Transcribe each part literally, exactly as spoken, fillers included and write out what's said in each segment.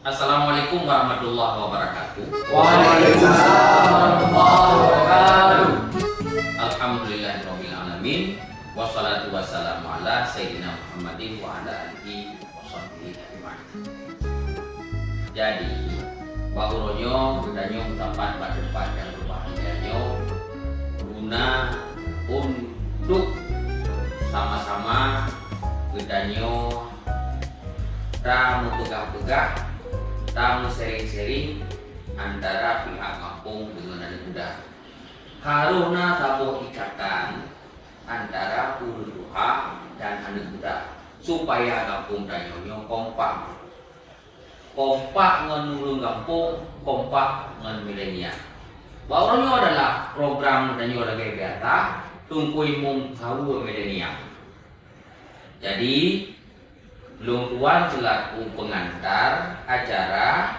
Assalamualaikum warahmatullahi wabarakatuh. Waalaikumsalam warahmatullahi wabarakatuh. Alhamdulillahirabbil alamin. Wassalatu wassalamu ala sayyidina Muhammadin wa ala alihi wa sahbihi ajmain. Jadi, bak uroe nyoe geutanyoe meusapat bak teumpat nyang beubahgia nyoe guna untuk sama-sama geutanyoe tameupeugah-peugah, tameusereng-sereng antara pihak gampông deungon aneuk muda. Harôh na saboh ikatan antara ureueng tuha dan aneuk muda, supaya gampông tanyoe nyoe kompak. Kompak ngon ureueng gampông, kompak ngon milenial. Bak uroe nyoe adalah program tanyoe lagèe biasa, Teungku Imum Saweue Milenial. Jadi, lôn tuan seulaku peungantar acara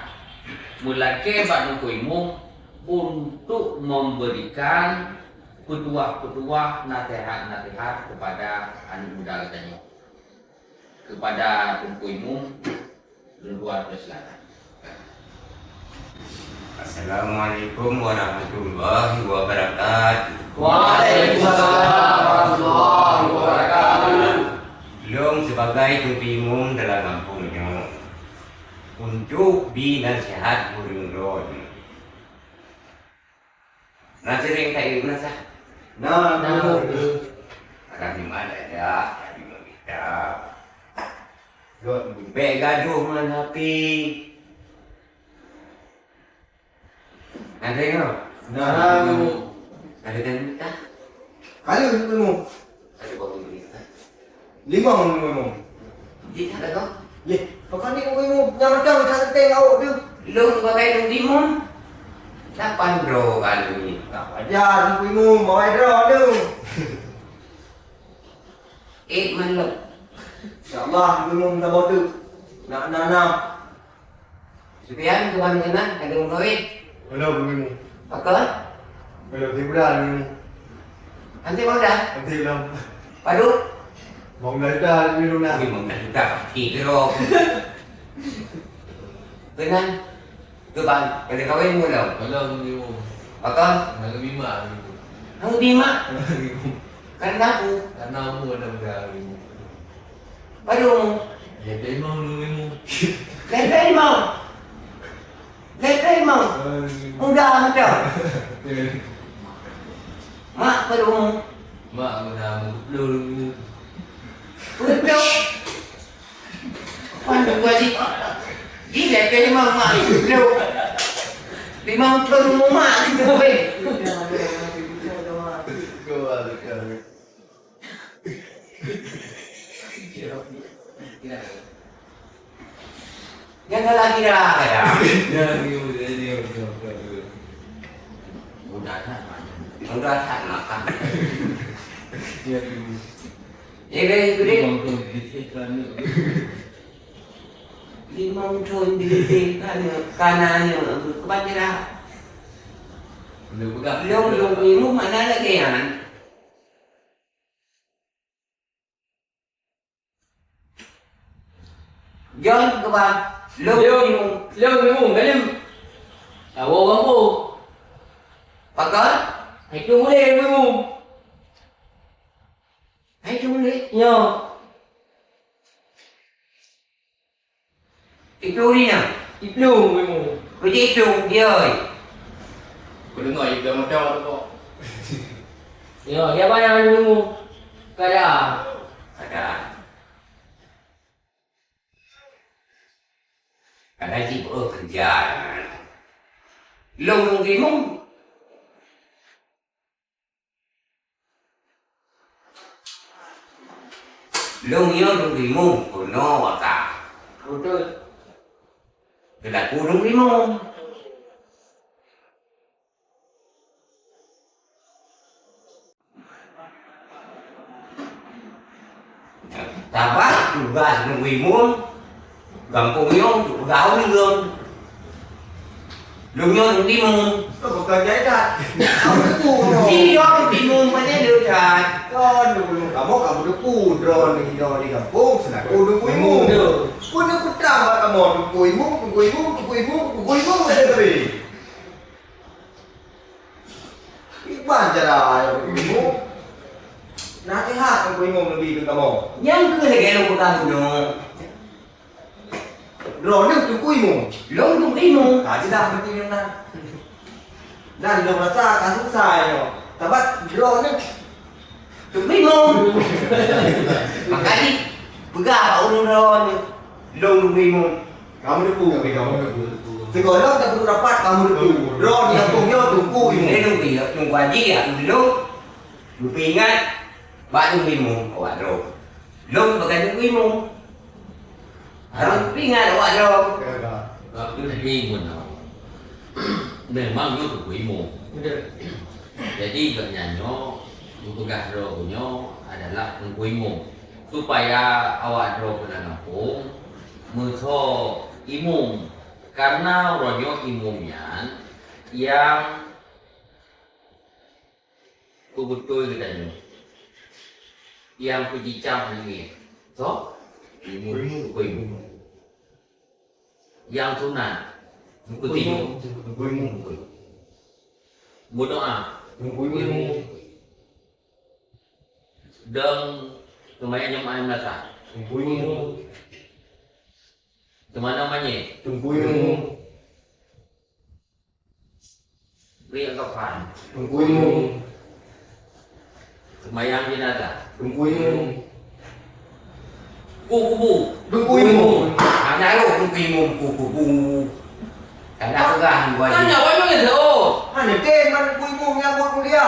meulakèe bak Teungku Imum untuk memberikan petuah-petuah, nasihat-nasihat kepada aneuk muda geutanyoe. Kepada Teungku Imum, lôn tuan persilakan. Assalamualaikum warahmatullahi wabarakatuh. Waalaikumsalam warahmatullahi wabarakatuh. Lôn sibagai Teungku Imum dalam gampông nyoe untuk bi nasihat ureueng droe. Na seuring kayém na sah? Na, na. Ada di mana dah? Ada di mana kita? Bèk gadoh ngon api. Na seuring tu? Na. Ada dan kita. Kalau ilmu. Limong, limong. Jih that lagoe? Yeh, pakon ni ilmu nyang macam that teuntèe awak tu? Lôn bagai lôn limong. Lapan droe kali ni. Nah, wajar ilmu bagai droe tu. Eh, manlok. Insya Allah, ilmu saboh tu. Nak nanam. Supian, tuan keunan, ka lôn kawin. Belum, Ibu. Pakon? Belum, tiga bulan, Ibu. Nanti mau dah? Nanti belum. Padum? Mau dah dah, Ibu, dah. Ui, mau dah dah, pasti kira. Keunan, tuan, ka lôn kawin belum? Belum, Ibu. Pakon? Nak lôn bima, Ibu. Nak lôn bima? Karena apa? Karena umur dah muda, Ibu. Padum? Leubeh limong, leubeh limong. Leubeh limong? Leubeh limong? Muda macam. Mak padum? Mak muda, peuet ploh. Peuet ploh? Pan dua jih. Jih leubeh limong mak peuet ploh. Limong thon umur mak gitu, weh. Jangan lagi dah, dah. Ya, ya, ya, ya, ya. Mudah that, mudah that makan. Ya, ya. Ya, ya, ya. Limong thon di sini kan. Limong thon di sini kan, kanannya, kebanyakan. Belum pegang. Belum, belum, ilmu mana lagi, ya? John, keubah. Lôn Lôn, ilmu. Lôn ilmu, galem. Awak ureueng gampông. Pakon? Hai tu mulai ilmu. Hai tu mulai. Nyo. Itu ni nah. Itu ilmu. Kau jadi itu, dia, oi. Kau dengar je bilang macam tu kau. Ya, siapa yang ilmu? Kada. Kada. Kadang cit beu keureuja. Lôn lôn rimong. Lôn nyoe lôn rimong keunoe waka. Beutôi. Teulaku lôn rimong. Sabab tugaih lôn rimong gampông nyoe untuk peugah ureueng. Lôn nyoe lôn rimong. Bukan jai that. Kamu teupeu kamu. Si yo bingung macam tu, Chan. Kon teupeu kamu, kamu teupeu droeneuh di gampông selaku teupeu imum. Pun aku tambah kamu teupeu imum, teupeu imum, teupeu imum, teupeu imum macam tu. Iban cara teupeu imum. Nasihat teupeu imum lebih ke kamu. Nyang keu lagèe lôn peugah bunoe. Droeneuh teungku imum. Lôn teungku imum. Ka jeulaih beutôi nyan. Dan lôn rasa ka susah nyoe. Sabab droeneuh teungku imum. Maka jih peugah bak ureueng droeneuh, lôn teungku imum. Kamu teupeu, kamu teupeu. Sigohlom tapeuduek rapat, kamu teupeu. Droeneuh di gampông nyoe teungku imum. Lôn teungku, teungku haji ya, lôn. Lôn peuingat bak teungku imum awak droe. Lôn bukan teungku imum. Harôh peuingat awak droe. Waktu Nabi Musa memang nyoe teungku imum. Jadi gobnyan nyoe geupeugah droe nyoe adalah teungku imum supaya awak droe keunan gampông meuso imum, karena uroe nyoe imum nyan nyang Keu beutôi geutanyoe nyang peujicam nanggroe, soe? Teungku imum. Nyang sunat, teungku imum. Meudoa, teungku imum. Dan seumayang Jumat meunasah, teungku imum. Seumayang manyét, teungku imum. Riek kafan, teungku imum. Seumayang jenazah, teungku imum. Kueh kubu, teungku imum. Hana rôh teungku imum kueh kubu. Tanda peugah teungku haji. Kan nyawa nyoe teuh. Hana tem man teungku imum nyang buet mulia.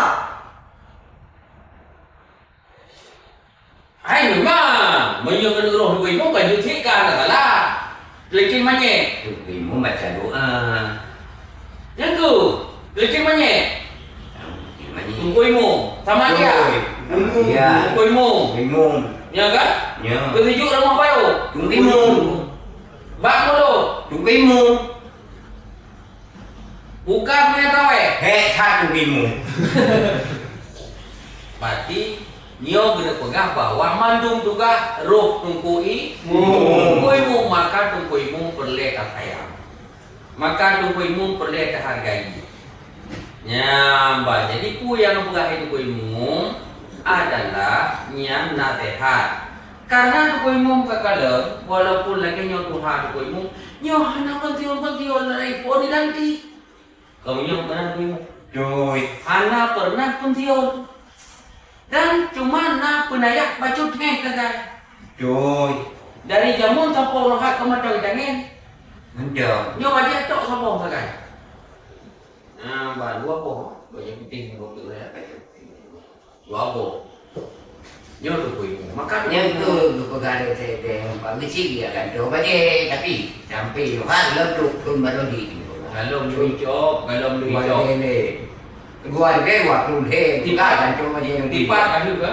Hai memang, meunyoe keuneuk rôh teungku imum kan jeuet cit ka hana salah. Teulikén manyét, teungku imum baca doa. Nyang keu, teulikén manyét, teungku imum. Sama dia. Teungku imum. Imum. Ya kan? Ya. Keu sijuek rumoh baru, teungku imum. Bak mulo, teungku imum. Bukan punya taweh. Hek that teungku imum. Berarti nyoe geuneuk peugah bahwa mandum tugaih rôh teungku i-, teungku imum, maka teungku imum peureulèe tasayang. Maka teungku imum peureulèe tahargai. Nyan bah, jadi peue nyang geupeugah lé teungku imum adalah nyan naseuhat. Karena teungku imum ka kalon, walaupun lagèe nyoe tuha teungku imum, nyoe hana peuntiôn-peuntiôn lagèe po di lanti. Kamu nyoe pernah teungku imum? Doi. Hana pernah peuntiôn. Dan cuma na peunayah bacut meh sagai. Doi. Dari jameun sampoe uroe hat ka mantong tangen. Mantong. Nyoe bajèe tok saboh sagai. Nah, bah dua boh, bajèe putéh ngon boh putih. Dua boh. Nyoe teungku imum. Maka nyoe tu geupeugah lé teuh, teuh, Pak Geuchik ya kan, tu bajèe, tapi sampai nyoe ha lom tu pun baru di. Galom lucok, galom lucok. Bajèe lé. Gua lé waktu lé, tipat kan tu bajèe. Tipat ada ke?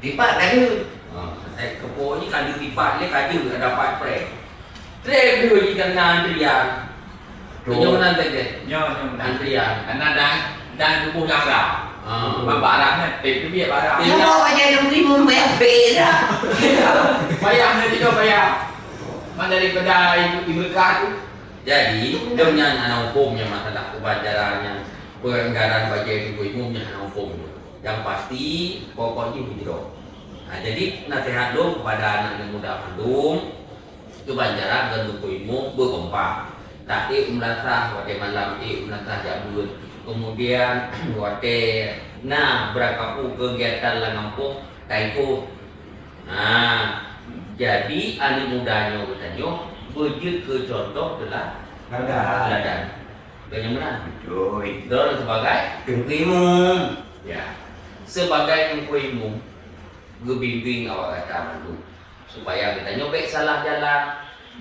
Tipat ada. Ha, saya kepo ni kan tipat lé, kada dapat pre. Trép dulu di tengah antrian. Tuh. Nyoe meunan teuh. Nyoe, nyoe meunan. Antrian. Karena dan, dan tuboh jaga. Ha. Bak barang kan, trép tu biar barang. Iya. Nyoe aja dong bingung, banyak beda. Payah nanti tu, payah. Mana daripada ibu, ibu kah tu? Jadi, dong nyan hana hukum nyang masalah peubajaran nyang peulanggaran bajèe teungku imum nyan hana hukum. Yang pasti, pokok jih hijrah. Nah, jadi, nasihat lôn kepada anak muda mandum, Keubanjaran ngon teungku imum beukompak. Taék u meulasah, watèe malam ék u meulasah jak beuet. Kemudian, watèe na beurangkapeue keugiatan lam gampông, taikot. Nah, jadi aneuk muda nyoe geutanyoe beujeuet keu cuntoh teula-, teuladan. Beutôi. Beutôi nyan meunan? Beutôi. Droeneuh sibagai teungku imum. Ya. Sibagai teungku imum, geubimbéng awak gata mandum. Supaya geutanyoe bèk salah jalan,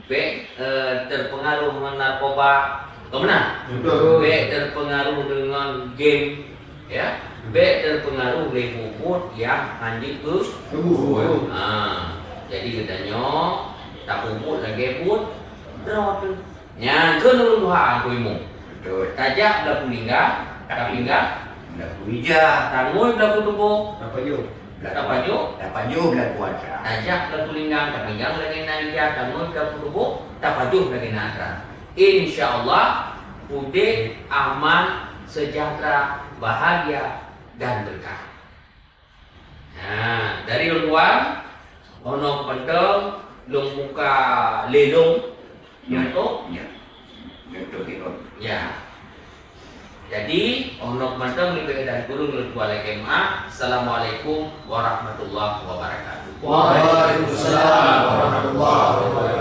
bèk, eh, terpengaruh ngon narkoba, beutôi meunan? Beutôi. Bèk terpengaruh deungon game, ya. Bèk terpengaruh lé buet-buet nyang hana keu-, keubeue. Ha, jadi geutanyoe tapeubuet lagèe buet droe teuh. Nyan keuh lôn tuha teungku imum. Tajak blah pulinggang, tapinggang. Blah pulinggang. Tangui blah putubôh. Tapajoh. Tapajoh. Tapajoh blah puasa. Tajak blah pulinggang, tapinggang lagèe na ija, tangui blah putubôh, tapajoh lagèe na atra. Insya Allah, udép aman, sejahtera, bahagia, dan berkah. Ha, dari lôn tuan, 'oh noe mantong lôn buka lé lôn. Ya. Untuk? Ya. Untuk ikut. Ya. Jadi, 'oh noe mantong leubeh dan kureueng lôn tuan lagèe meu'ah. Assalamualaikum warahmatullahi wabarakatuh. Waalaikumsalam warahmatullahi wabarakatuh.